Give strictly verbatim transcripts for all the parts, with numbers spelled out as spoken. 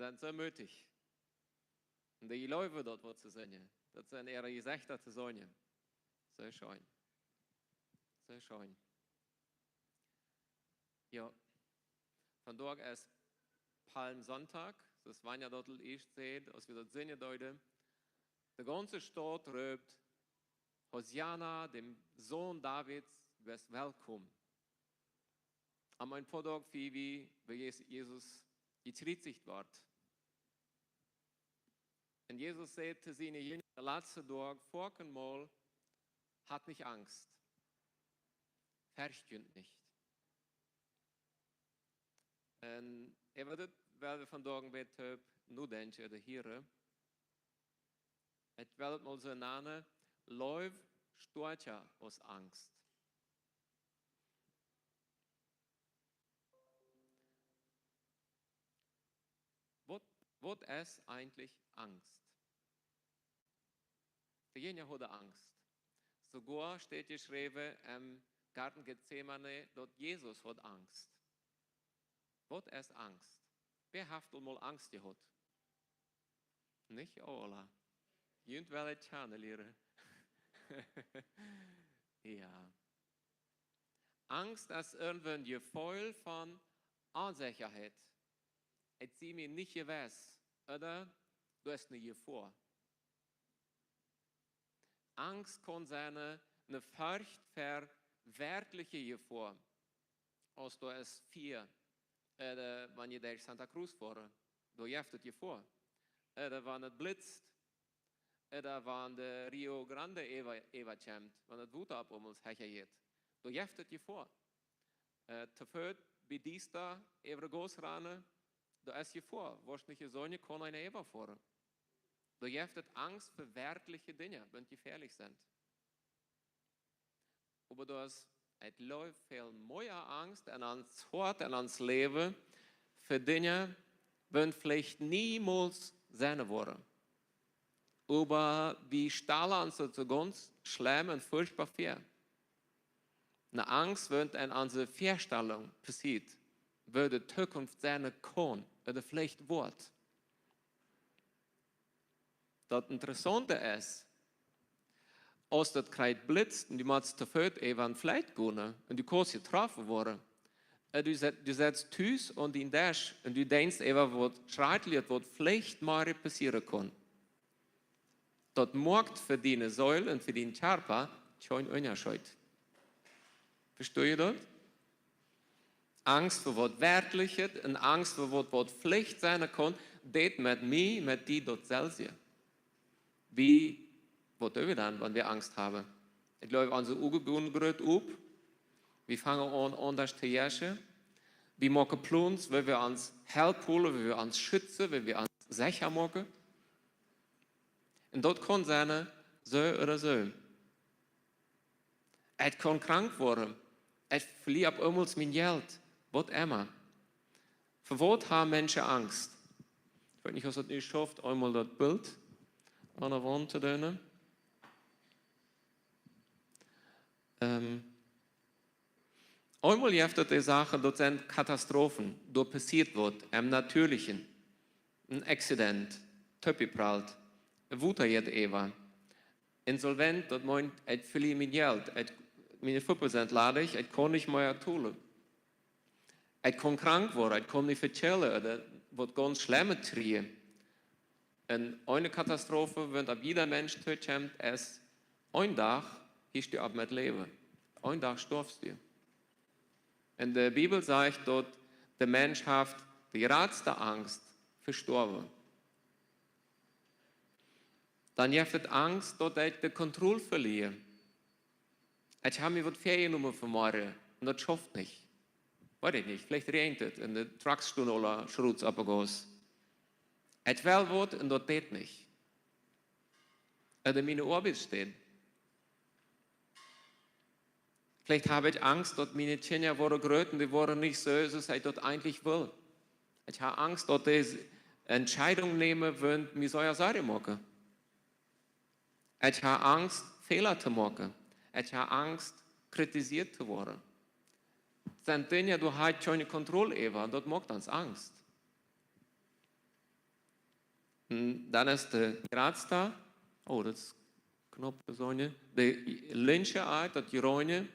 sent soo mootich. Un dee jleewen daut, waut see sinjen. Daut sent äare Jesechta to seenen. Soo scheen. Soo scheen. Jo. Vondoag es Palmsonntag, soo aus Vanja daut ieescht säd, aus wie daut sinjen deeden. De gaunze Staut roopt: Hosianna, däm Sän Davids, best welkom. Aun een poa Doag ver wie, wua Je-, Jesus jekjriezicht wort. Un Jesus säd to siene Jinja de latste Doag foaken mol: Hat nich Angst. Fercht junt nich. Un äwa dit well wie vondoag een bät nodenkjen, de Hiere. Ekj well et mol soo nanen: Leew stoakja aus Angst. Waut, waut es eejentlich Angst? De Jinja hauden Angst. Soogoa steit jeschräwen em Goaden Getsemane, daut Jesus haud Angst. Waut es Angst? Wäa haft aul mol Angst jehaut? Nich aula. Junt well ekj kjanen lieren. Jo. Angst es irjentwoo een Jefeel von Onsechaheit. Ekj sie mie nich jewess, ooda doa es eene Jefoa. Angst kaun sennen eene Forcht ver werkjliche Jefoa, aus doa es Fia, ooda wan jie derch Santa Cruz foaren, doa jeft et Jefoa. Ooda wan et blitzt, ooda wan de Rio Grande äwa, äwakjemt, wan et Wota opp eemol hecha jeit, doa jeft et Jefoa. Äh, to Foot bie Diesta äwa de Gauss ranen, doa es Jefoa, woascht nich jesonnen, kaun eena äwafoaren. Doa jeft et Angst fa werkjliche Dinja, waut jefäalich sent. Oba doa es, ekj jleew, väl mea Angst en ons Hoat, en ons Läwen, fa Dinja, waut veleicht niemols sennen woaren. Oba wie stalen ons daut soo gaunz schlemm un furchtboa väa. Eene Angst, waut en onse Vestalunk passieet, woo de Zukunft sennen kaun ooda veleicht woat. Daut Interessaunte es, aus daut krakjt blitzt un du motst to Foot äwa een Flakj gonen un du kaust jetroffen woaren, äh, du set-, du setst tus aun dien Desch un du denkjst äwa waut schrakjlijet, waut veleicht morjen passieren kaun. Daut moakt fa diene Seel un fa dienen Kjarpa kjeen Unjascheet. Vestost du daut? Angst fa waut Werkjlichet un Angst fa waut, waut veleicht sennen kaun, deit met mie, met die daut selwje. Wie, waut doo wie dan, wan wie Angst haben? Ekj jleew, onse Uagen gonen groot op. Wie fangen aun, aundasch to jeschen. Wie moaken Plons, woo wie ons Help holen, woo wie ons schitzen, woo wie ons secha moaken. Un daut kaun sennen, soo ooda soo. Ekj kaun krank woaren. Ekj velia opp eemol mien Jelt. Waut emma. Fa waut haben Menschen Angst? Ekj weet nich, aus daut nu schauft, eemol daut Bilt aun de Waunt to doonen. Ähm, eemol jeft et de Sachen, daut sent Katastrophen, doa passieet waut, em Natürlichen. Een Accident, toopjeprallt, Wota jeit äwa. Insolvent, daut meent, ekj velia mien Jelt, ekj, miene Fuppen sent ladich, ekj kaun nich mea tolen. Ekj kaun krank woaren, ekj kaun mie vekjielen, ooda waut gaunz Schlemmet kjrieen. Un eene Katastrophe, waut opp jieda Mensch tookomt, es, een Dach hieescht du opp met läwen. Een Dach stoafst du. Un de Bibel sajcht, daut de Mensch haft de jratste Angst fa stoawen. Dan jeft et Angst, daut ekj de Kontroll velia. Ekj hab mie waut väajenomen fa morjen un daut schauft nich. Weet ekj nich, veleicht räajent et un de Trucks stonen aula schrots opp de Gauss. Ekj well waut un daut deit nich. Ooda miene Oabeit steit. Veleicht hab ekj Angst, daut miene Kjinja woaren groot un dee woaren nich soo, soo aus ekj daut eejentlich well. Ekj hab Angst, daut dee Entscheidungen nämen, waut mie sea Sorjen moaken. Ekj hab Angst, Fäla to moaken. Ekj hab Angst, kritisiert to woaren. Daut sent Dinja, doa hab ekj kjeene Kontroll äwa, daut moakt ons Angst. Un dan es de jratsta, oh, daut es knaup, Sonja. De linkje Akt, daut jroene,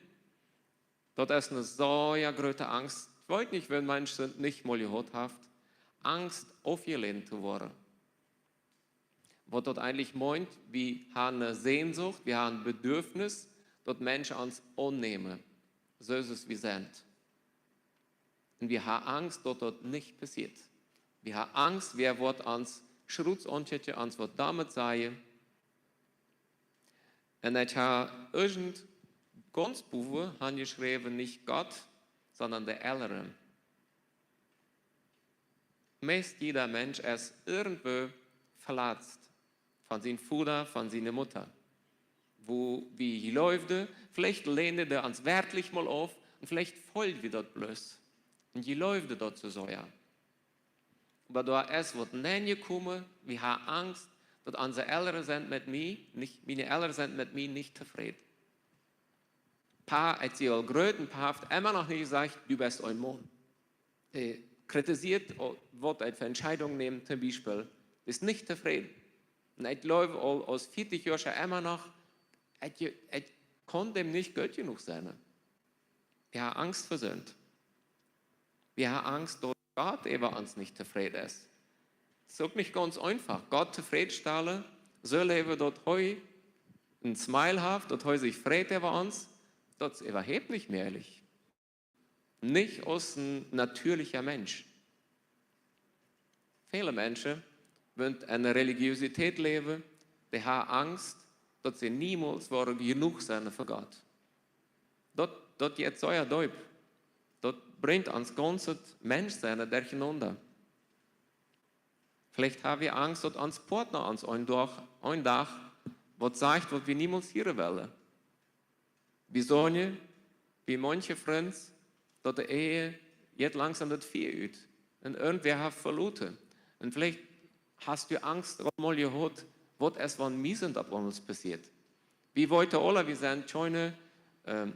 daut es eene sea groote Angst. Ekj weet nich, wan Mensch daut nich mol jehaut haft. Angst, aufjelänt to woaren. Waut daut eejentlich meent, wie haben eene Sehnsucht, wie haben een Bedürfnis, daut Menschen ons aunnämen, soo aus wie sent. Un wie haben Angst, daut daut nich passieet. Wie haben Angst, wäa woat ons schruts aunkjikjen, ons woat doamet sajen. Un ekj hab irjent gaunz bowen jeschräwen, nich Gott, sonda de Elren. Meist jieda Mensch es irjentwoo veletzt von sien Voda, von siene Mutta. Woo wie jleewden, veleicht länd dee ons werkjlich mol auf un veleicht feeld wie daut bloos. Un jleewden daut soo, soo, jo. Oba doa es waut nenjekomen, wie haben Angst, daut onse Elren sent met mie, nich, miene Elren sent met mie nich tofräd. Pa, ekj sie aul groot un Pa haft emma noch nich jesajcht: "Du best een Maun." Hee kritisiet, o-, waut ekj fa Entscheidungen näm, toom Biespel. Es nich tofräd. Un ekj jleew aul aus vieetich Joa emma noch, ekj, ekj kunn däm nich goot jenuach sennen. Wie haben Angst fa Sind. Wie haben Angst, daut Gott äwa ons nich tofräd es. Es uk nich gaunz eenfach. Gott tofräd stalen, soo läwen, daut hee een Smile haft, daut hee sikj freit äwa ons, daut es äwahaupt nich mäajlich. Nich aus een natieelja Mensch. Väle Menschen, waut enne Religiosität läwen, dee haben Angst, daut see niemols woaren jenuach sennen fa Gott. Daut, daut jeit sea deep. Daut brinjt ons gaunzet Menschsennen derchenaunda. Veleicht haben wie Angst, daut ons Partner ons een Dach, een Dach waut sajcht, waut wie niemols hieren wellen. Wie sajen, wie manche Frind, daut de Ehe jeit langsom daut Fia ut. Un irjentwäa haft veloten. Un veleicht hast du Angst, daut mol jehoat, waut es, wan mie soont opp eemol passieet. Wie weeten aule, wie sent kjeene, ähm,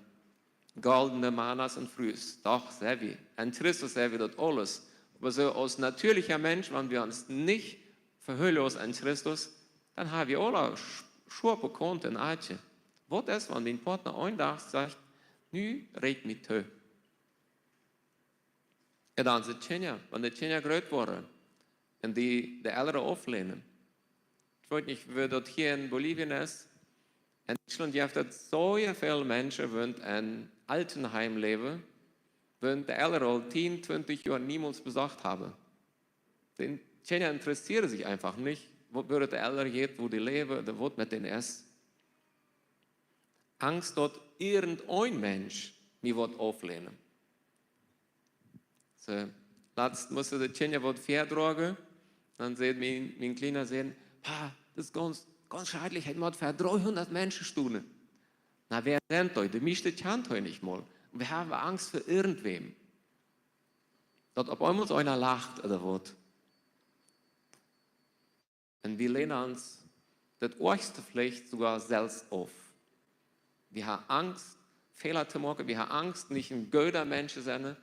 goldne Mana un Frues. Doch, sent wie. En Christus sent wie daut aules. Oba soo aus natieelja Mensch, wan wie ons nich vehoolen aus en Christus, dan haben wie aule sch-, schoape Kaunten un Aktje. Waut es, wan dien Partner een Dach sajcht: "Nu rieekj mie too"? Un dan sent Kjinja, wan de Kjinja groot woaren un dee de Elren auflänen. Ekj weet nich, woo daut hia en Bolivien es. En Dietschlaunt jeft daut sea väl Menschen, waut en Altenheim läwen, waut de Elren aul tieen, twintich Joa niemols besocht haben. De Kjinja interessieren sikj eenfach nich, waut, woo daut de Elren jeit, woo dee läwen, ooda waut met dän es. Angst, daut irjent een Mensch mie woat auflänen. Soo, latst musten de Kjinja waut väadroagen. Dan säd mien, mien kjliena Sän: "Pa, daut es gaunz, gaunz schrakjlich, ekj mott väa dreehundat Menschen stonen." Na, wäa sent dee? De mieeschte kjant hee nich mol. Un wie haben Angst fa irjentwäm. Daut opp eemol eena lacht ooda waut. Un wie länen ons daut oajchste veleicht soogoa selfst auf. Wie haben Angst, Fäla to moaken. Wie haben Angst, nich een gooda Mensch to sennen,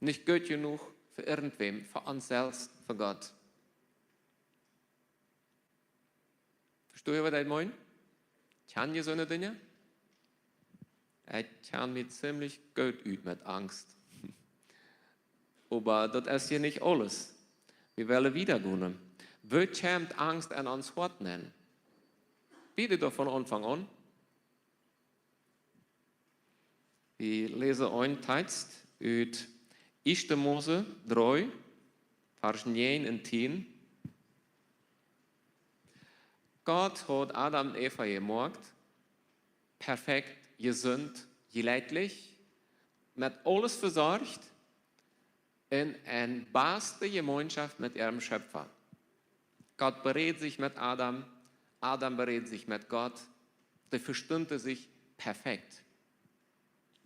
nich goot jenuach fa irjentwäm, fa ons selfst, fa Gott. Vestonen jie, waut ekj meen? Kjan jie soone Dinja? Ekj kjan mie ziemlich goot ut met Angst. Oba daut es hia nich aules. Wie wellen wieda gonen. Woo kjemt Angst en ons Hoat nenn? Wie dee doa von Aunfank aun? Wie läsen een Tekst ut Ieeschte Mose dree, Varsch näajen un tieen. Gott haud Adam un Eva jemoakt, perfekt, jesunt, jlekjlich, met aules vesorcht un eene baste Jemeenschoft met äarem Schepfa. Gott beräd sikj met Adam, Adam beräd sikj met Gott, dee vestunden sikj perfekt.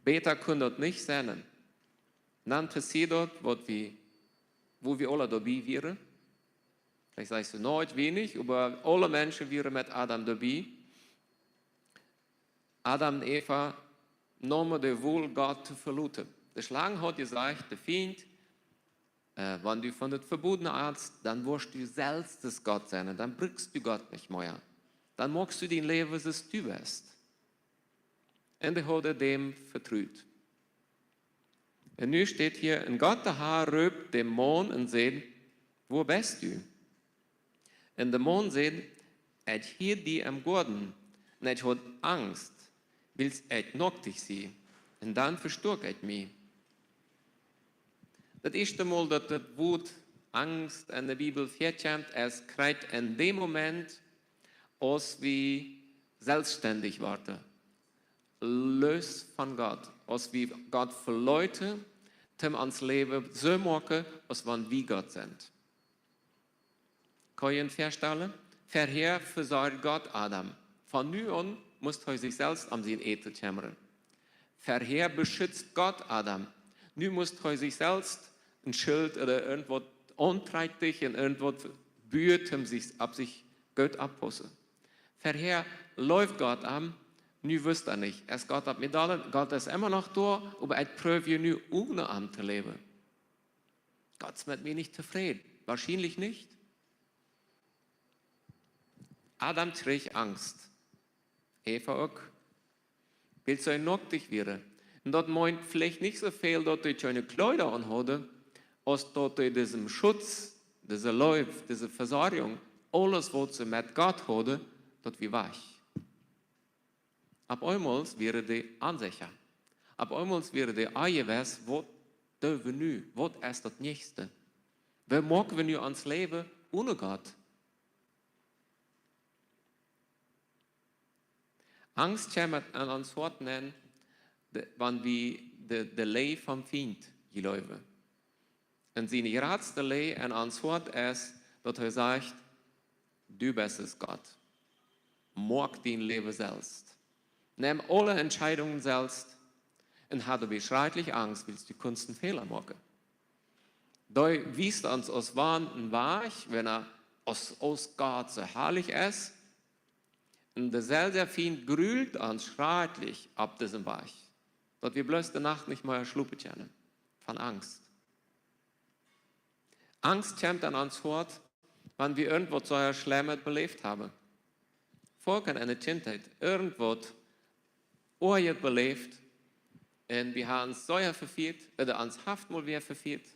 Bäta kunn daut nich sennen. Dan passieed daut, waut wie, woo wie aule doabie wieren. Veleicht sajchst du: "Nä, ekj wia nich", oba aule Menschen wieren met Adam doabie. Adam un Eva neemen de Wol, Gott to veloten. De Schlang haud jesajcht, de Fient, Äh, wan du von daut Vebodne aatst, dan woascht du selfst daut Gott sennen, dan brukst du Gott nich mea. Dan moakst du dien Läwen soo aus du west. Un dee hauden däm vetrut. Un nu steit hia: Un Gott de Har roopt dän Maun un säd: Wua best du? Un de Maun säd: Ekj hieed die em Goaden, un ekj haud Angst, wiels ekj noaktich sie, un dan vestoak ekj mie. Daut ieeschte Mol daut daut Wuat Angst en de Bibel väakjemt, es krakjt en däm Moment, aus wie selfststendich worden, loos von Gott, aus wie Gott veleeten, toom ons Läwen soo moaken, aus wan wie Gott sent. Kaun jie junt väastalen? Verhäa vesorcht Gott Adam. Von nu aun musst hee sikj selfst om sien Äten kjemmren. Verhäa beschützt Gott Adam. Nu musst hee sikj selfst een Schilt ooda irjentwaut auntrakjen un irjentwaut buen, om sikj, opp sikj goot oppaussen. Verhäa leeft Gott am. Nu wist hee nich, es Gott opp mie doll, Gott es emma noch doa, oba ekj proow hia nu one am to läwen. Gott es met mie nich tofräd. Woarschienlich nich. Adam kjrieech Angst. Eva uk. Wiels see noaktich wieren. Un daut meent veleicht nich soo väl, daut dee kjeene Kjleeda aun hauden, aus daut dee disen Schutz, dise Leew, dise Vesorjunk, aules, waut see met Gott hauden, daut wia wajch. Opp eemol wieren dee onsecha. Opp eemol wieren dee onjewess: Waut doo wie nu? Waut es daut näakjste? Woo moak wie nu ons Läwen one Gott? Angst kjemt en ons Hoat nenn, de, wan wie de, de Leew vom Fient jleewen. Un siene jratste Leej en ons Hoat es, daut hee sajcht: Du best es Gott. Moak dien Läwen selfst. Nem aule Entscheidungen selfst. Un hab doabie schrakjlich Angst, wiels du kaust een Fäla moaken. Dee wiest ons aus wan een Wajch, wan hee aus, aus Gott soo harlich es. Un de selwje Fient grult ons schrakjlich opp disen Wajch, daut wie bloos de Nacht nich mea schlopen kjennen von Angst. Angst kjemt en ons Hoat, wan wie irjentwaut sea Schlemmet beläft haben. Foaken en de Kjintheit irjentwaut Oajet beläft, un wie haben ons sea vefieet, ooda ons haft mol wäa vefieet.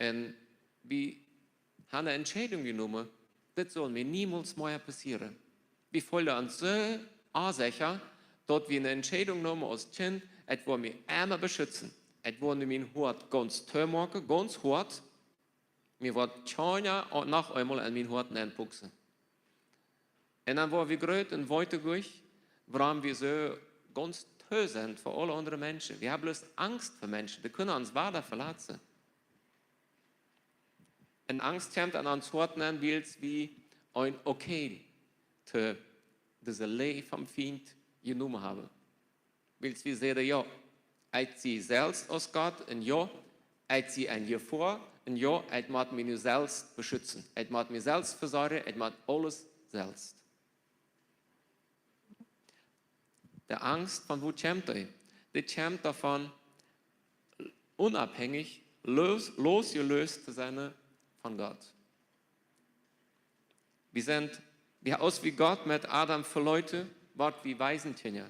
Un wie haben eene Entscheidunk jenomen, dit saul mie niemols mea passieren. Wie feelden ons soo onsecha, daut wie eene Entscheidunk neemen aus Kjint: Ekj woa mie emma beschützen. Ekj woa nu mien Hoat gaunz toomoaken, gaunz hoat. Mie woat kjeena noch eemol en mien Hoat nenpucksen. Un dan woa wie groot un weeten goich, wuarom wie soo gaunz too sent fa aule aundre Menschen. Wie haben bloos Angst fa Menschen. Dee kjennen ons wada velatzen. Un Angst kjemt en ons Hoat nenn, wiels wie een Okay to dise Leej vom Fient jenomen haben. Wiels wie säden: Jo, ekj sie selfst aus Gott, un jo, ekj sie en Jefoa, un jo, ekj mott mie nu selfst beschützen. Ekj mott mie selfst vesorjen, ekj mott aules selfst. De Angst, von wua kjemt dee? Dee kjemt doavon, onofhängich, loos, losjelöst to sennen von Gott. Wie sent, wie, aus wie Gott met Adam veleeten, wort wie Waisenkjinja.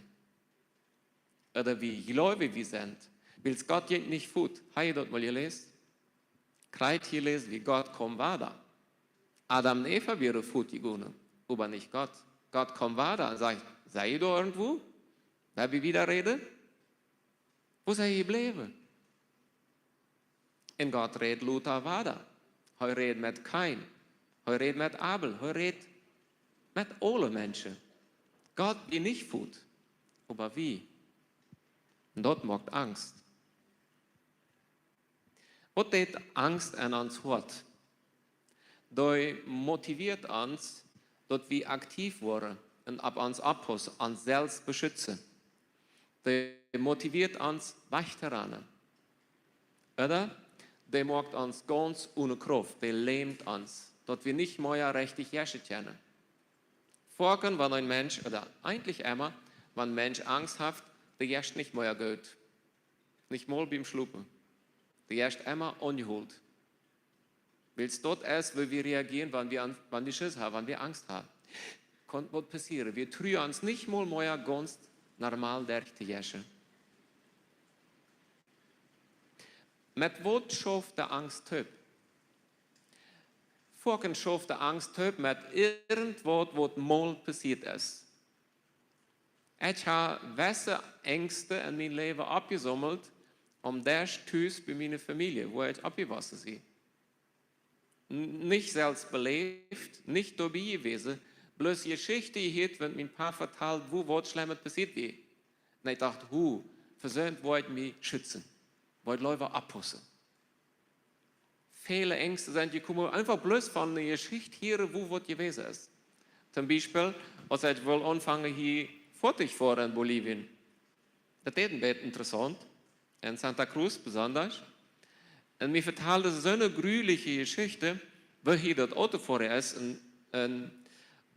Ooda wie jleewen, wie sent. Wiels Gott jinkj nich fuat. Hab jie daut mol jeläst? Krakjt hia läsen wie: Gott kjeem wada. Adam un Eva wieren fuat jegonen, oba nich Gott. Gott kjeem wada un sajcht: Sent jie doa irjentwua? Well wie wieda räden? Wua sent jie jebläwen? Un Gott rät lota wada. Hee rät met Kain. Hee rät met Abel. Hee rät met aule Menschen. Gott wia nich fuat, oba wie. Un daut moakt Angst. Waut deit Angst en ons Hoat? Dee motivieet ons, daut wie aktiv woaren un opp ons oppaussen, ons selfst beschützen. Dee motivieet ons wajch to rannen. Ooda dee moakt ons gaunz one Krauft, dee lähmt ons, daut wie nich mea rechtich jeschet kjennen. Foaken, wan een Mensch, ooda eejentlich emma, wan een Mensch Angst haft, dee jescht nich mea goot. Nich mol biem Schlopen. Dee es emma aunjehoolt. Wiels daut es, woo wie reagieren, wan wie, aun, wan wie Schiss haben, wan wie Angst haben. Kaun waut passieren. Wie truen ons nich mol mea gaunz normal derch to jeschaufen. Met waut schauft de Angst toop? Foaken schauft de Angst toop met irjentwaut, waut mol passieet es. Ekj hab jewesse Angsten en mien Läwen oppjesaumelt, om daut tus bie miene Famielje, wua ekj oppjewossen sie. N-, nich selfst beläft, nich doabie jewast, bloos Jeschichten jehieet, wan mien Pa vetald, woo waut Schlemmet passieet wia. Un ekj docht, hu, fa soont woa ekj mie schitzen, woa ekj leewa oppaussen. Väle Angsten sent jekomen, eefach bloos von eene Jeschicht hieren, woo waut jewast es. Toom Biespel, aus ekj wull aunfangen hia Foatich to foaren en Bolivien. Daut deed een bät interessaunt. En Santa Cruz besonda. Un mie vetalden see soone jruliche Jeschicht, woo hia daut Autofoaren es. Un, un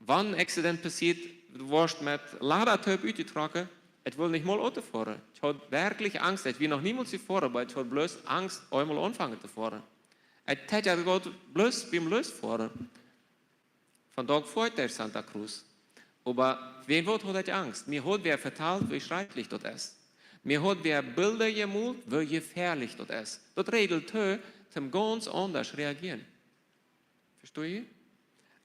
wan een Accident passieet, du woascht met Ladateip utjetrocken. Ekj wull nich mol Auto foaren. Ekj haud werkjlich Angst. Ekj wia noch niemols jefoaren, oba ekj haud bloos Angst, eemol aunfangen to foaren. Ekj deed daut bloos biem Loosfoaren. Von doa foa ekj derch Santa Cruz. Oba wäajen waut haud ekj Angst? Mie haud wäa vetalt, woo schrakjlich daut es. Mie haud wäa Bilda jemolt, woo jefäalich daut es. Daut räd die too, toom gaunz aundasch reagieren. Vestonen jie?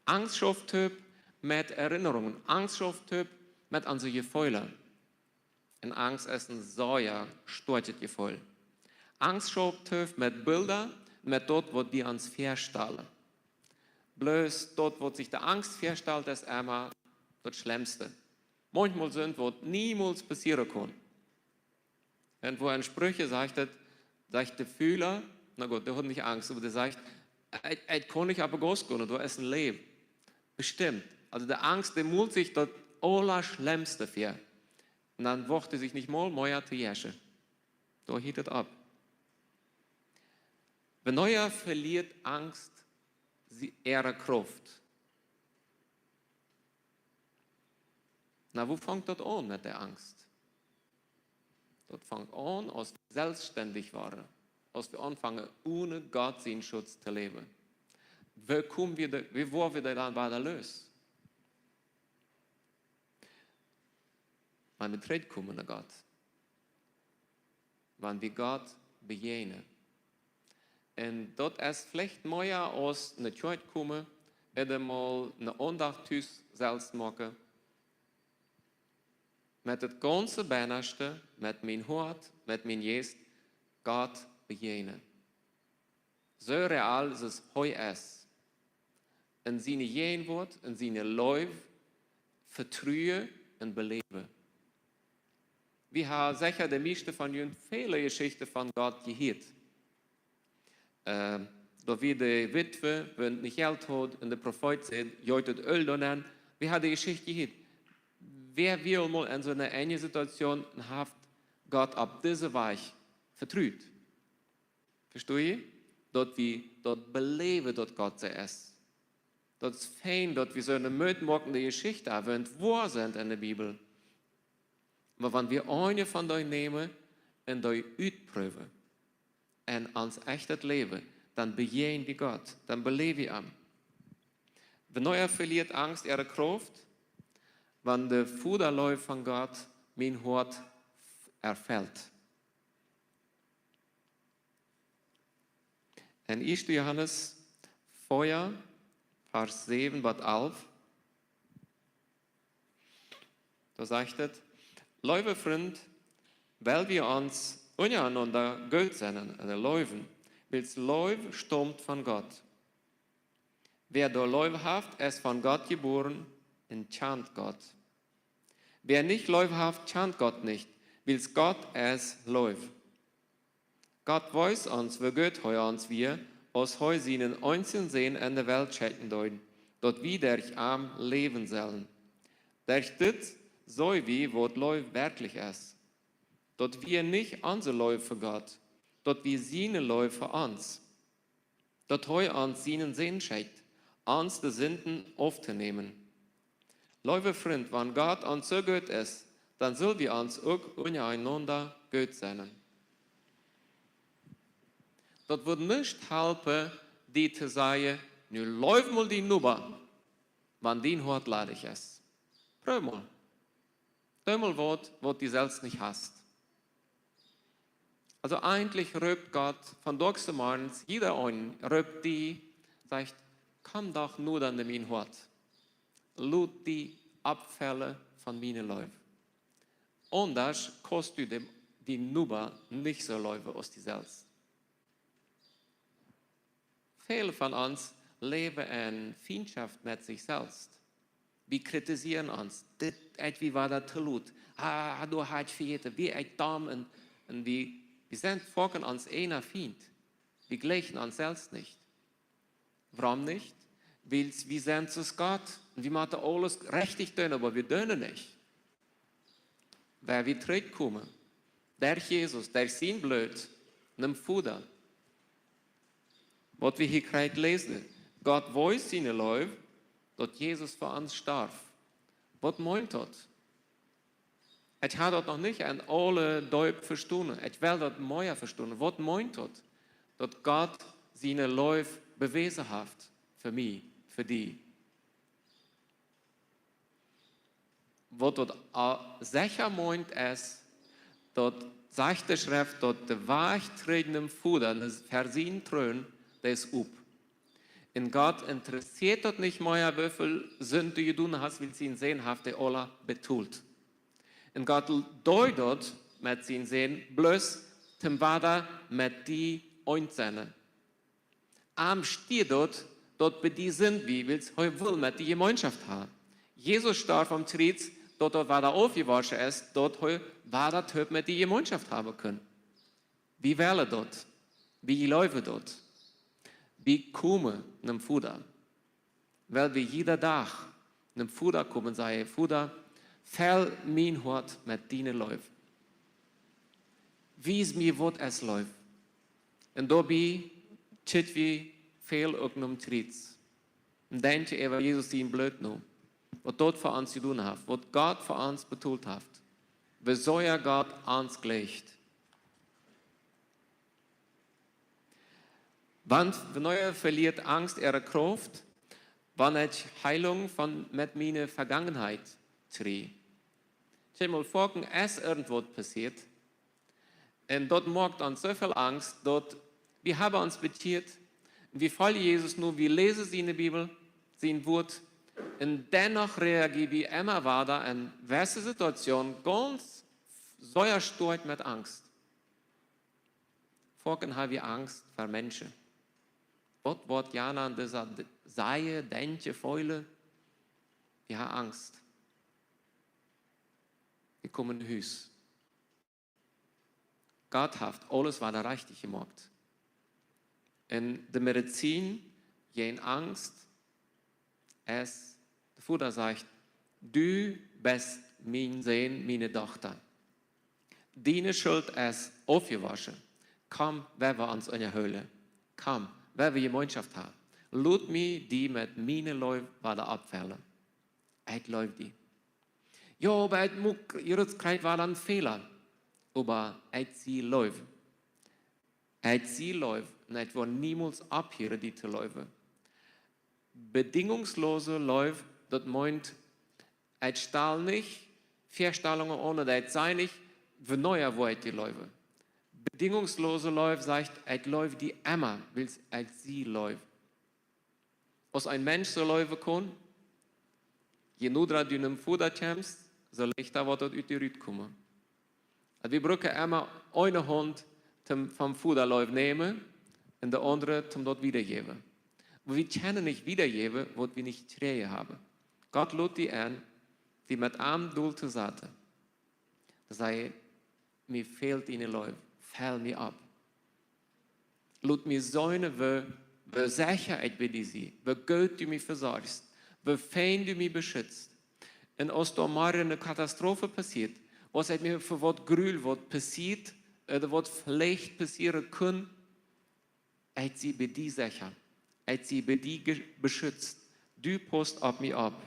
Angst schauft toop met Erinnerungen. Angst schauft toop met onse Jefeelen. Un Angst es een sea stoakjet Jefeel. Angst schauft toop met Bilda, met daut, waut wie ons väastalen. Bloos daut, waut sikj de Angst väastalt, es emma daut Schlemste. Maunchmol soont, waut niemols passieren kaun. Un woo en Spricha sajcht et, sajcht de Fula, na goot, dee haud nich Angst, oba dee sajcht, ekj, ekj kaun nich opp de Gauss gonen, doa es een Leew. Bestemmt. Aulsoo de Angst, dee molt sikj daut Aulaschlemste väa. Un dan woagt dee sikj nich mol mea to jeschaufen. Doa hieet et opp. Wanea velieet Angst sie-, äare Krauft? Na, woo fangt daut aun met de Angst? Daut fangt aun, aus wie selfststendich woaren, aus wie aunfangen, onen Gott sienen Schutz to läwen. Woo komen wie doa, woo woaren wie doa dan wada loos? Wan wie trigjkomen no Gott. Wan wie Gott bejäajnen. Un daut es veleicht mea aus no Kjoakj komen, ooda mol eene Aundacht tus selfst moaken. Met daut gaunze Bennaschte, met mien Hoat, met mien Jeist, Gott bejäajnen. Soo real aus hee es. En siene Jäajenwoat, en siene Leew, vetruen un beläwen. Wie haben secha de mieeschte von junt väle Jeschichten von Gott jehieet. Äh, doa wia de Witwe, waut nich Jelt haud, un de Profeet säd, jeet daut Öl doa nenn. Wie haben de Jeschicht jehieet. Wäa wia aul mol en soone enje Situation un haft Gott opp dise Wies vetrut? Vestonen jie? Daut wie daut beläwen, daut Gott soo es. Daut es fein, daut wie soone mootmoakende Jeschicht haben, waut woa sent en de Bibel. Oba wan wie eene von dee nämen un dee utproowen en ons echtet Läwen, dan bejäajnen wie Gott, dan beläwen wie am. Wanea velieet Angst äare Krauft? Wan de Vodaleew von Gott mien Hoat erfelt. En ieeschte Johanes vea, Varsch säwen bat alf, doa sajcht et: Leewe Frind, well wie ons unjarenaunda goot sennen un leewen, wiels Leew staumt von Gott. Wäa doa Leew haft, es von Gott jebuaren un kjant Gott. Wäa nich Leew haft, kjant Gott nich, wiels Gott es Leew. Gott wees ons, woo goot hee ons wia, aus hee sienen eensjen Sän en de Welt schekjen deed, daut wie derch am läwen sellen. Derch dit seenen wie, waut Leew werkjlich es. Daut wia nich onse Leew fa Gott, daut wia siene Leew fa ons. Daut hee ons sienen Sän schekjt, ons de Sinden auftonämen. Leewe Frind, wan Gott ons soo goot es, dan sell wie ons uk unjarenaunda goot sennen. Daut woat nuscht halpen, die to sajen: "Nu leew mol dien Noba, wan dien Hoat ladich es. Proow mol. Doo mol waut, waut du selfst nich hast." Also eejentlich roopt Gott von Doagse Morjes jieda eenen, roopt die, sajcht: "Komm doch noda no mien Hoat. Lot die oppfellen von miene Leew. Aundasch kaust du dän, dien Noba nich soo leewen aus die selfst." Väle von ons läwen en Fientschoft met sikj selfst. Wie kritisieren ons. Dit, ekj, wie wia daut too lot. Ah, du hast vejäten, wie ekj domm. Un, un wie, wie sent foaken ons eejna Fient. Wie jleichen ons selfst nich. Wuarom nich? Wiels wie sent soo aus Gott. Un wie motten aules rajcht doonen, oba wie doonen nich. Wan wie trigjkomen, derch Jesus, derch sien Bloot, nom Voda. Waut wie hia krakjt läsen: "Gott wiest siene Leew, daut Jesus fa ons storf." Waut meent daut? Ekj hab daut noch nich en aule Deep vestonen. Ekj well daut mea vestonen. Waut meent daut? Daut Gott siene Leew bewäsen haft fa mie, fa die. Waut daut a-, secha meent es, daut sajcht de Schreft, daut de Wajch trigj nom Voda, ver sienen Troon, dee es op. Un Gott interessieet daut nich mea, woo väl Sind du jedonen hast, wiels sien Sän haft dee aula betolt. Un Gott deed daut met sien Sän bloos toom wada met die eent sennen. Am stieet daut, daut bie die Sind wia, wiels hee well met die Jemeenschoft haben. Jesus storf aum Kjriez, daut daut wada aufjewoschen es, daut hee wada toop met die Jemeenschoft haben kunn. Wie wellen daut. Wie jleewen daut. Wie komen nom Voda. Well wie jieda Dach nom Voda komen, sajen: "Voda, fell mien Hoat met diene Leew. Wies mie, waut es Leew." Un doabie kjikj wie väl uk nom Kjriez. Un denkj äwa Jesus sien Bloot no. Waut daut fa ons jedonen haft. Waut Gott fa ons betolt haft. Woo sea Gott ons jleicht. Wan, wanea veliet Angst äare Krauft? Wan ekj Heilunk von, met miene Vegangenheit kjrie. Kjikj mol, foaken es irjentwaut passieet. Un daut moakt ons soo väl Angst, daut wie haben ons bekjieet, wie foljen Jesus nu, wie läsen siene Bibel, sien Wuat, un dennoch reagieren wie emma wada en jewesse Situationen gaunz sea stoakj met Angst. Foaken haben wie Angst ver Menschen. Waut woat jana aun dise D-, sajen, denkjen, feelen? Wie haben Angst. Wie komen no Hus. Gott haft aules wada rajcht jemoakt. Un de Medizin jäajen Angst es, de Voda sajcht: "Du best mien Sän, miene Dochta. Diene Schult es aufjewoschen. Komm, wie wellen ons unjahoolen. Komm, wie wellen Jemeenschoft haben. Lot mie die met miene Leew wada oppfellen. Ekj leew die." Jo, oba ekj muak, Jesus kjrieech wada een Fäla. Oba ekj sie Leew. Ekj sie Leew un ekj woa niemols opphieren, die to leewen. Bedingungslose Leew, daut meent, ekj stal nich Väastalungen aun, daut ekj saj nich: "Wanea woa ekj die leewen?" Bedingungslose Leew sajcht: "Ekj leew die emma, wiels ekj sie Leew." Aus een Mensch soo leewen kaun, je noda du nom Voda kjemst, soo leichta woat daut ut die rutkomen. Un wie brucken emma eene Haunt toom, vom Voda Leew nämen un de aundre toom daut wiedajäwen. Oba wie kjennen nich wiedajäwen, waut wie nich jekjräajen haben. Gott lot die en, die met am dol to sennen. Dan saj: "Mie fält diene Leew, fell mie opp. Lot mie seenen, woo, woo secha ekj bie die sie, woo goot du mie vesorchst, woo fein du mie beschutzt." Un aus doa morjen eene Katastrophe passieet, aus ekj mie fa waut jrul, waut passieet, ooda waut veleicht passieren kunn, ekj sie bie die secha, ekj sie bie die ge-, beschutzt, du paust opp mie opp.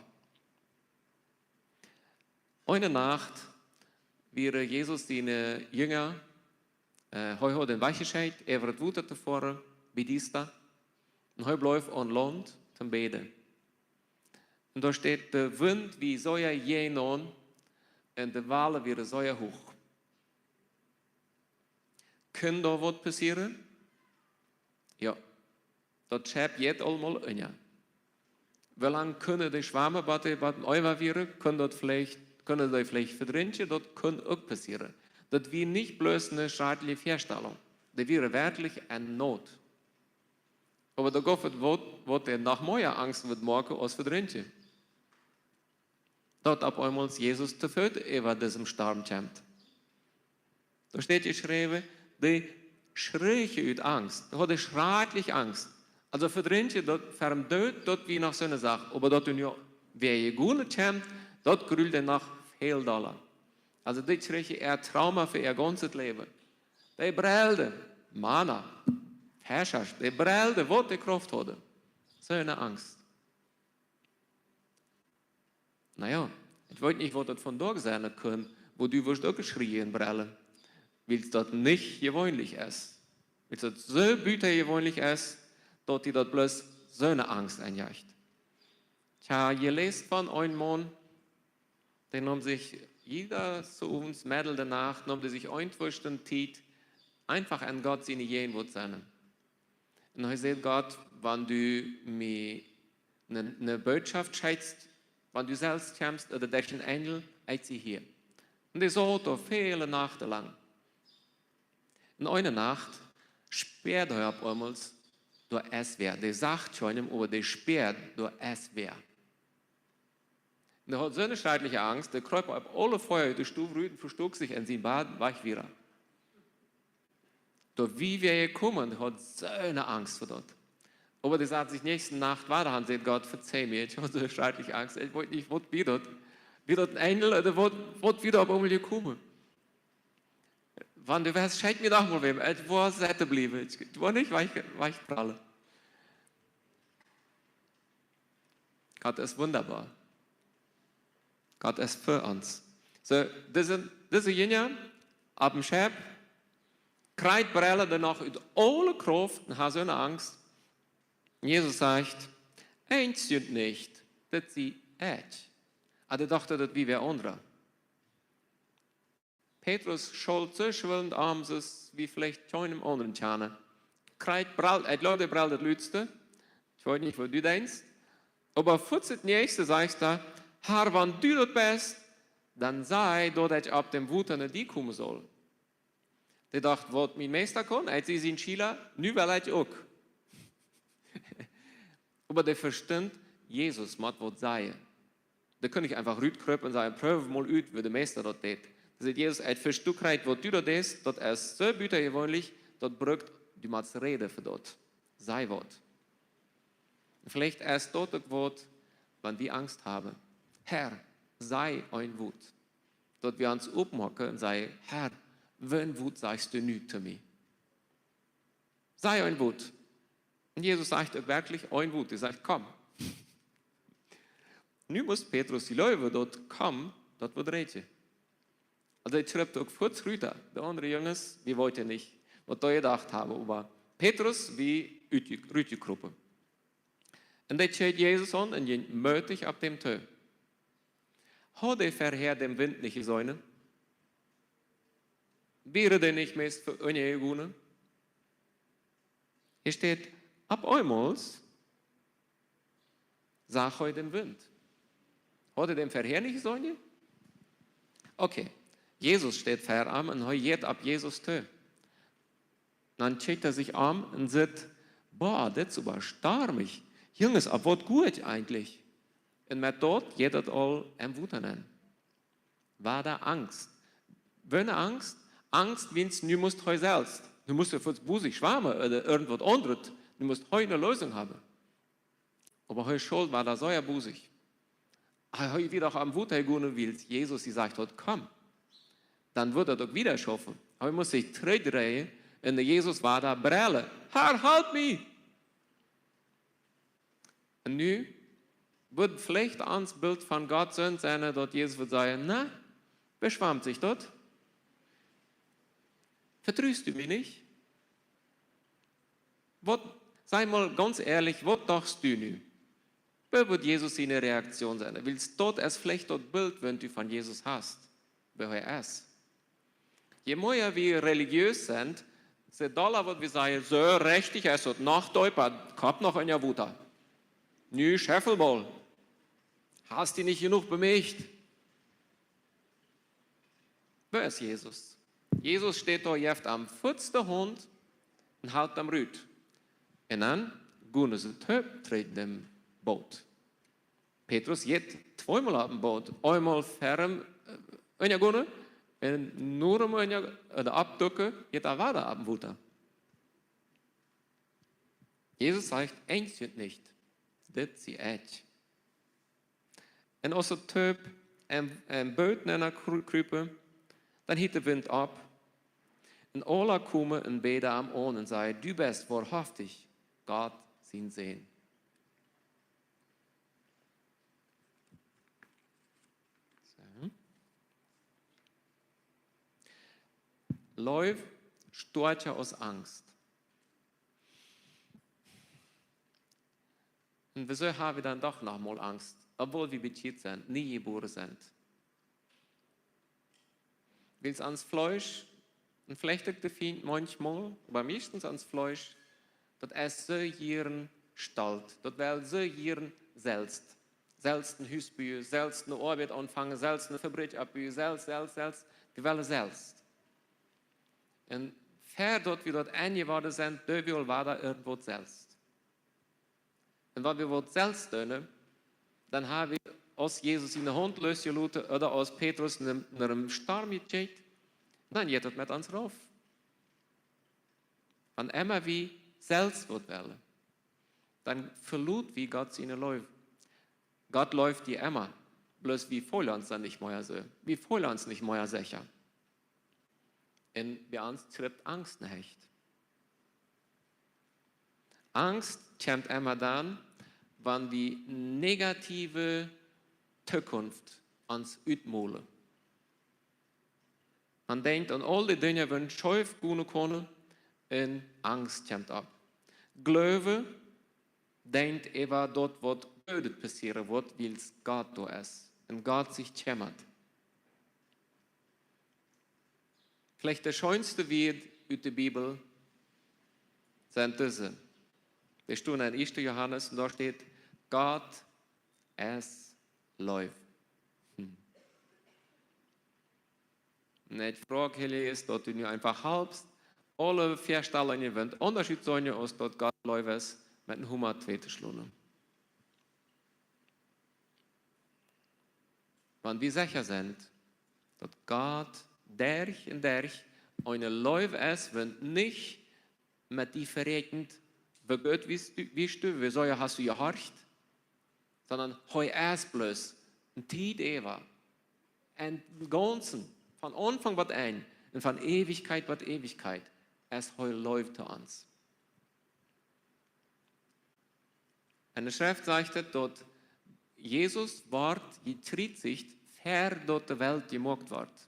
Eene Nacht wieren Jesus siene Jinja Äh, hee haud dän wajchjeschekjt, äwa daut Wota to foaren, bie Diesta. Un hee bleef aun Launt toom bäden. Un doa steit, de Wint wia sea jäajenaun un de Walen wieren sea huach. Kunn doa waut passieren? Jo. Daut Schepp jinkj aul mol unja. Woo lang kunnen dee schwamen, bat dee, bat dee äwa wieren? Kunn daut veleicht, kunnen dee veleicht vedrinkjen? Daut kunn uk passieren. Daut wia nich bloos eene schrakjliche Väastalunk. Dee wieren werkjlich en Noot. Oba doa jeef et waut, waut dee noch mea Angst wudd moaken aus vedrinkjen. Daut opp eemol Jesus to Foot äwa disen Storm kjemt. Doa steit jeschräwen, dee schrieen ut Angst. Dee hauden schrakjlich Angst. Aulsoo vedrinkjen, daut, fa dän Doot, daut wia noch soone Sach. Oba daut nu wäa jegonen kjemt, daut grult an noch väl dolla. Aulsoo dit kjrieech äa Trauma fa äa gaunzet Läwen. Dee brellden, Mana, Fescha, dee brellden, waut dee Krauft hauden. Soone Angst. Na jo, ekj weet nich, waut daut vondoag sennen kunn, wua du wurscht uk schrieen un brellen, wiels daut nich jeweenlich es. Wiels daut soo butajeweenlich es, daut die daut bloos soone Angst enjajcht. Ekj hab jeläst von een Maun, dee neem sikj jieda Owent, medden de Nacht, neem dee sikj eene Stund Tiet, eefach en Gott siene Jäajenwoat sennen. Un hee säd: Gott, wan du mie eene, eene Bootschoft schenkjst, wan du selfst kjemst ooda derch een Enjel, ekj sie hia. Un dee saut doa väle Nachten lang. Un eene Nacht spieed hee opp eemol, doa es wäa. Dee sach kjeenem, oba dee spieed, doa es wäa. Un hee haud soone schrakjliche Angst, dee krup opp aule Fia ut de Stow rut un vestuak sikj en sien Bad, wajch wada. Doa wia wäa jekomen, dee haud soone Angst ver daut. Oba dee sad sikj näakjste Nacht wada aun, säd: Gott, vezeih mie, ekj haud soone schrakjliche Angst, ekj weet nich, waut wia daut. Wia daut een Enjel ooda waut, waut wia doa opp eemol jekomen? Wan du wist, schenk mie doch mol wäm, ekj woa sitten bliewen, ekj woa nich wajch, wajchprallen. Gott es wundaboa. Gott es fa ons. Soo, dise, dise Jinja opp däm Schepp, kjrieejen, brellen dee noch ut aule Krauft un haben soone Angst. Un Jesus sajcht: Enjst junt nich, daut sie ekj. Oba dee dochten, daut wia wäa aundra. Petrus schult soo schwellent aun, aus wie veleicht kjeenem aundren kjanen. Kjrieejen, brell-, ekj jleew, dee brellt daut lutste. Ekj weet nich, waut du denkjst. Oba fuaz daut näakjste sajcht hee: Herr, wan du daut best, dan saj, daut ekj opp däm Wota no die komen saul. Dee docht: Waut mien Meista kaun, ekj sie sien Schüla, nu well ekj uk. Oba dee vestunt, Jesus mott waut sajen. Dee kunn nich eefach rutkrupen un sajen: Proow mol ut, woo de Meista daut deed. Dee sajcht: Jesus, ekj vesto krakjt, waut du doa deist, daut es soo butajeweenlich, daut brukt, du motst räden fa daut. Saj waut. Veleicht es daut uk waut, wan wie Angst haben. Herr, saj een Wuat. Daut wie ons oppmoaken un sajen: Herr, waut Wuat sajchst du nu to mie? Saj een Wuat. Un Jesus sajcht uk werkjlich een Wuat. Hee sajcht: Komm. Nu must Petrus jleewen, daut komm, daut wudd räden. Aulsoo, hee schritt uk fuaz rut. De aundre Junges, dee wisten nich, waut dee jedocht haben, oba Petrus wia rutje-, rutjekropen. Un dee kjikjt Jesus aun un jinkj mootich opp däm too. Haud hee verhäa dän Wint nich jeseenen? Wia dee nich meist ver-, unjajegonen? Hia steit, opp eemol sach hee dän Wint. Haud hee dän verhäa nich jeseenen? Okay, Jesus steit ver am un hee jeit opp Jesus too. Dan kjikjt hee sikj om un sajcht: Boah, dit es oba stormich. Junges, opp waut go ekj eejentlich? Un met daut jeit et aul em Wota nenn. Wada Angst. Waut eene Angst? Angst, wiels nu must hee selfst. Nu must hee fuaz bosich schwamen ooda irjentwaut aundret. Nu must hee eene Leesunk haben. Oba hee schult wada sea bosich. Hee, hee wia doch aum Wota jegonen, wiels Jesus jesajcht haud: Komm. Dan wudd daut uk wada schaufen. Hee must sikj trigjdreien un no Jesus wada brellen: Herr, help mie! Un nu wudd veleicht ons Bilt von Gott soo sennen, daut Jesus wudd sajen: Na, woo schwamt sikj daut? Vetrust du mie nich? Waut, saj mol gaunz ehrlich, waut dochst du nu? Woo woat Jesus siene Reaktion sennen? Wiels daut es veleicht daut Bilt, waut du von Jesus hast, woo hee es. Je mea wie religiös sent, je dolla woat wie sajen: "Soo, rechtich es daut noch deepa, Kopp noch unja Wota. Nu scheffel mol. Hast die nich jenuach bemieecht?" Woo es Jesus? Jesus steit doa, jeft am fuats de Haunt un haut am rut. Un dan gonen see toop trigj em Boot. Petrus jeit tweemol opp em Boot. Eemol ver am, äh, unjagonen un no am unja, äh, oppducken, jeit hee wada opp em Wota. Jesus sajcht: "Enjst junt nich, dit sie ekj." Un aus see toop em, em Boot nenn kru-, krupen, dan hilt de Wint opp. Un aula komen un bäden am aun un sajen: "Du best woahaftich Gott sien Sän." Soo. Leew stoakja aus Angst. Un woo haben wie dan doch noch mol Angst, obwohl wie bekjieet sent, nie jebuaren sent? Wiels ons Fleesch, un veleicht uk de Fient maunchmol, oba mieeschtens ons Fleesch, daut es soo jieren stolt, daut well soo jieren selfst. Selfst een Hus buen, selfst eene Oabeit aunfangen, selfst eene Fabrikj oppbuen, selfst, selfst, selfst. Wie wellen selfst. Un ver daut wie daut enjeworden sent, doo wie aul wada irjentwaut selfst. Un wan wie waut selfst doonen, dan haben wie, aus Jesus siene Haunt loosjeloten ooda aus Petrus en, en een Storm jekjikjt, dan jeit daut met ons rauf. Wan emma wie selfst waut wellen, dan veloten wie Gott siene Leew. Gott leeft die emma, bloos wie feelen ons dan nich mea soo. Wie feelen ons nich mea secha. Un bie ons kjript Angst nenn. Angst kjemt emma dan, wan wie negative Zukunft ons utmolen. Maun denkjt aun aul dee Dinja, waut scheef gonen kjennen, un Angst kjemt opp. Gloowen denkjt äwa daut, waut Goodet passieren woat, wiels Gott doa es un Gott sikj kjemmat. Veleicht de scheenste Wieed ut de Bibel sent dise. Dee stonen en ieeschte Johanes un doa steit: "Gott es Leew." Hm. Un ekj froag, Heli, es daut du nu eenfach halpst, aule Väastalungen, waut Unjascheet sent, aus daut Gott Leew es, met een Homa twei to schlonen. Wan wie secha sent, daut Gott derch un derch eene Leew es, waut nich met die verakjent, woo goot best du, best du, woo sea hast du jehorcht, sonda hee es bloos, eene Tiet äwa, em Gaunzen, von Aunfank bat Enj un von Eewichkjeit bat Eewichkjeit, es hee Leew to ons. Un de Schreft sajcht et, daut Jesus wort jekjriezicht, ver daut de Welt jemoakt wort.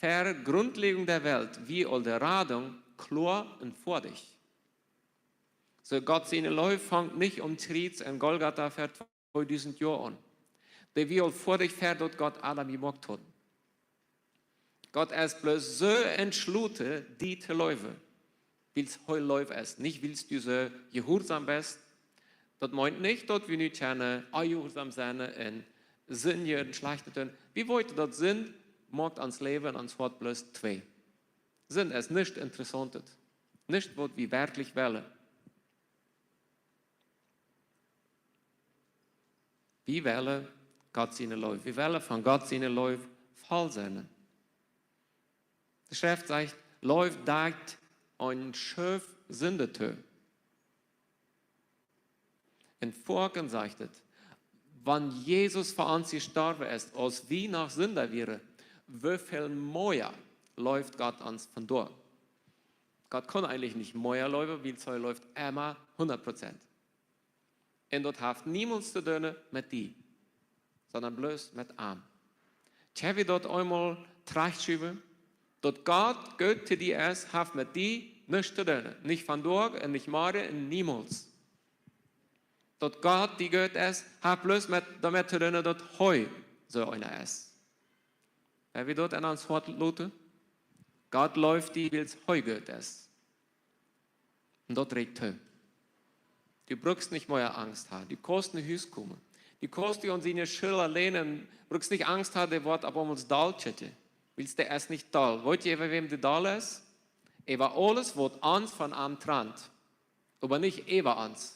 Ver Grundlegung der Welt wia aul de Radunk kloa un foadich. Soo Gott siene Leew funk nich aum Kjriez en Golgatha ver tweedusent Joa aun. Dee wia aul foadich, ver daut Gott Adam jemoakt haud. Gott es bloos soo entschloten, die to leewen, wiels hee Leew es, nich wiels du soo jehuarsom best. Daut meent nich, daut wie nu kjennen onjehuarsom sennen un sindjen un Schlajchtet doonen. Wie weeten, daut Sind moakt ons Läwen un ons Hoat bloos twei. Sind es nuscht Interessauntet, nuscht, waut wie werkjlich wellen. Wie wellen Gott siene Leew. Wie wellen von Gott siene Leew voll sennen. De Schreft sajcht, Leew deit een Schuf Sind too. Un foaken sajcht et, wan Jesus fa ons jestorwen es, aus wie noch Sinda wieren, woo väl mea leeft Gott ons vondoag? Gott kunn eejentlich nich mea leewen, wiels hee leeft emma hundat Prozent. Un daut haft niemols to doonen met die, sonda bloos met am. Kjenn wie daut eemol trajcht schuwen? Daut Gott goot to die es, haft met die nuscht to doonen. Nich vondoag un nich morjen un niemols. Daut Gott die goot es, haft bloos met, doamet to doonen, daut hee soo eena es. Wan wie daut en ons Hoat loten? Gott leeft die, wiels hee goot es. Un daut rieekjt too. Du brukst nich mea Angst haben. Du kaust no Hus komen. Du kaust die aun siene Schulla länen, brukst nich Angst haben, dee woat opp eemol doll kjikjen. Wiels dee es nich doll. Weet jie, äwa wäm dee doll es? Äwa aules, waut ons von am trant. Oba nich äwa ons.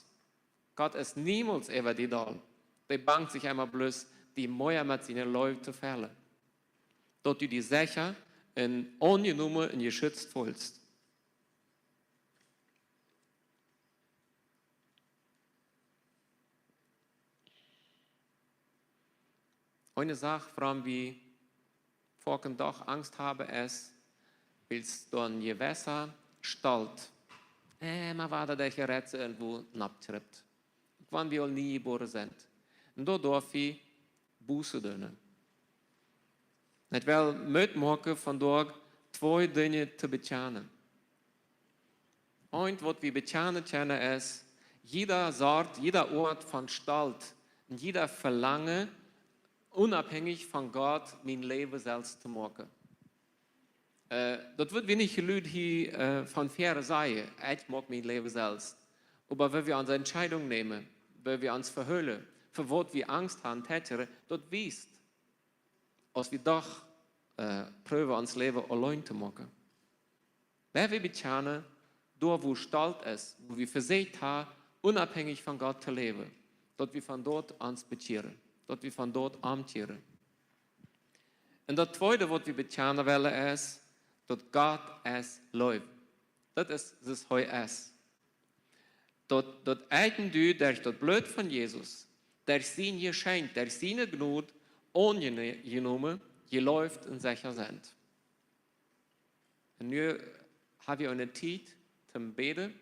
Gott es niemols äwa die doll. Dee bangt sikj emma bloos, die mea met siene Leew to fellen. Daut du die secha un aunjenomen un jeschützt feelst. Eene Sach, wuarom wie foaken doch Angst haben, es, wiels doa een jewessa Stolt emma wada de Jeretze irjentwua noppkjriept. Uk wan wie aul nie jebuaren sent. Un doa darf wie Buße doonen. Ekj well Moot moaken vondoag twee Dinja to bekjanen. Eent, waut wie bekjanen kjennen, es, jieda Sort, jieda Oat von Stolt un jieda Velangen, unabhängich von Gott, mien Läwen selfst to moaken. Äh, daut wudd wie nich jelud hia, äh, von väaren sajen, ekj moak mien Läwen selfst. Oba wan wie onse Entscheidung nämen, wan wie ons vehoolen, fa waut wie Angst haben, tätjeren, daut wiest, aus wie doch, äh, proowen ons Läwen auleen to moaken. Wan wie bekjanen, doa wua Stolt es, wua wie vesieekjt haben, unabhängich von Gott to läwen, daut wie von doa ons bekjieren, daut wie von doa omkjieren. Un daut tweede, waut wie bekjanen wellen, es, daut Gott es Leew. Daut es, daut hee es. Daut, daut ekj un du derch daut Bloot von Jesus, derch sien Jeschenkj, derch siene Jnod aunjenomen, jeleeft un secha sent. Un nu hab wie eene Tiet toom Bäden.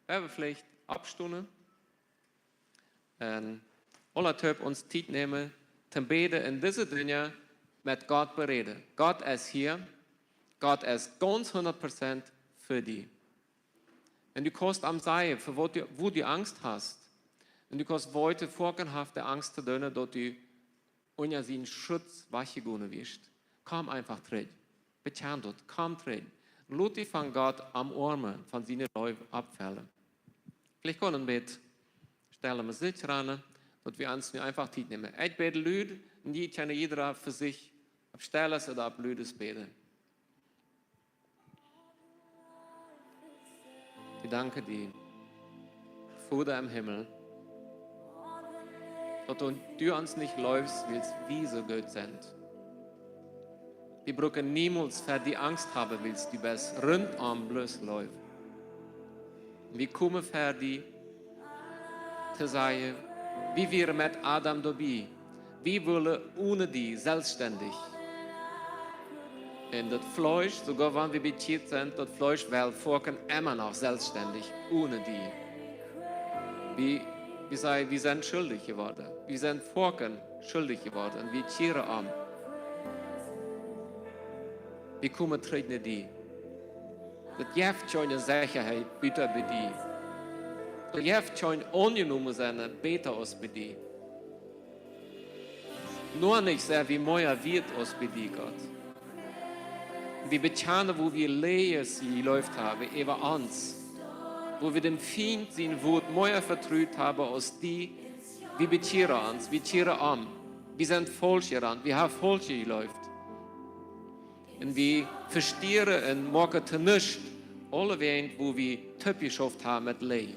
Wie haben veleicht oppstonen. Un aula toop ons Tiet nämen toom Bäden un dise Dinja met Gott beräden. Gott es hia. Gott es gaunz hundat Prozent fa die. Un du kaust am sajen, fa waut du, wua du Angst hast. Un du kaust weeten, foaken haft dee Angst to doonen, daut du unja sienen Schutz wajchjegonen best. Komm eefach trigj. Bekjan daut. Komm trigj. Lot die von Gott omoarmen, von siene Leew oppfellen. Veleicht kjenn wie een bät stelle Musikj ranen, daut wie ons nu eefach Tiet nämen. Ekj bäd lud, un jie kjennen jieda fa sikj opp Stilles ooda opp ludes bäden. Wie danken die, Voda em Himmel, daut du, du ons nich leefst, wiels wie soo goot sent. Wie bruken niemols fa die Angst haben, wiels du best runtom bloos Leew. Wie komen ver die to sajen, wie wieren met Adam doabie. Wie wullen one die selfststendich. Un daut Fleesch, soogoa wan wie bekjieet sent, daut Fleesch well foaken emma noch selfststendich one die. Wie, wie sajen, wie sent schuldich jeworden. Wie sent foaken schuldich jeworden. Wie kjieren om. Wie komen trigj no die. Daut jeft kjeene Sechaheit buta bie die. Daut jeft kjeen aunjenomen sennen bäta aus bie die. Noch nich sent wie mea wieet aus bie die, Gott. Wie bekjanen, wua wie Läajes jeleeft haben äwa ons. Wua wie däm Fient sien Wuat mea vetrut haben aus die. Wie bekjieren ons, wie kjieren om. Wie sent faulsch jerant, wie haben faulsch jeleeft. Un wie vestieren un moaken to nuscht aulewäajen, wua wie toopjeschauft haben met Läajen.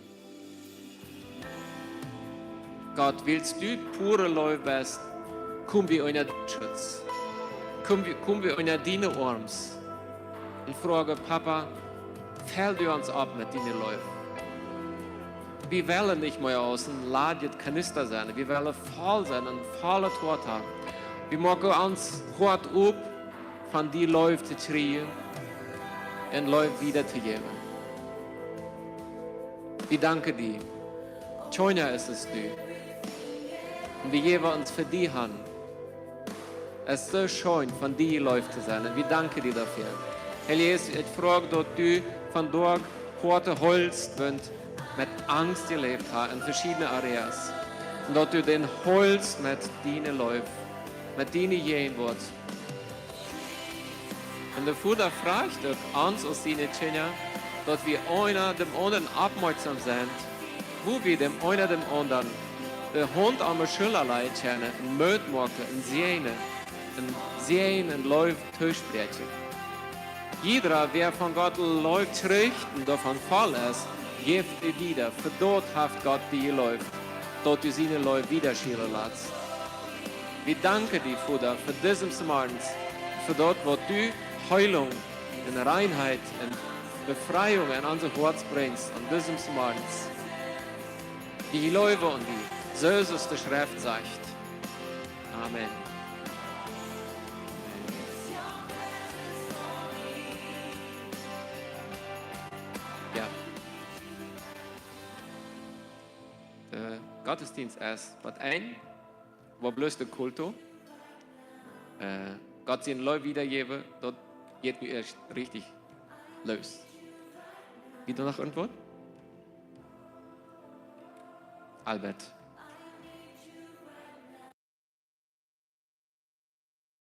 Gott, wiels du pure Leew best, kom wie unja dienen Schutz. Kom wie, kom wie unja diene Oarms. Un froagen, Papa, fell du ons opp met diene Leew. Wie wellen nich mea aus een ladjet Kanista sennen. Wie wellen voll sennen, een vollet Hoat haben. Wie moaken ons Hoat op, von die Leew to kjrieen un Leew wieda to jäwen. Wie danken die. Kjeena es aus du. Un wie jäwen ons fa die han. Es soo scheen, von die jeleeft to sennen. Un wie danken die doafäa. Herr Jesus, ekj froag, daut du vondoag Hoaten heelst, waut met Angst jeläft haben en veschiedne Areas. Un daut du dän heelst met diene Leew, met diene Jäajenwoat. Un de Voda froagt uk ons aus siene Kjinja, daut wie eena däm aundren oppmoakjsom sent, woo wie däm eena däm aundren de Haunt aun de Schulla lajen kjennen, un Moot moaken, un säajnen, un säajnen un Leew toospräakjen. Jieda, wäa von Gott Leew kjricht un doavon voll es, jeft dee wieda. Fa daut haft Gott die jeläft, daut du siene Leew wieda schienen latst. Wie danken die, Voda, fa disen Zemorjes, fa daut, waut du Heilung un Reinheit un Befreiung en onse Hoaten brinjst aun disen Zemorjes. Wie jleewen aun die, soo aus de Schreft sajcht. Amen. Jo. De Gottesdienst es waut een, woo bloos de Kulto. Äh, Gott siene Leew wiedajäwen, daut jeit nu ieescht richtig loos. Jeft daut noch een Wuat? Albert.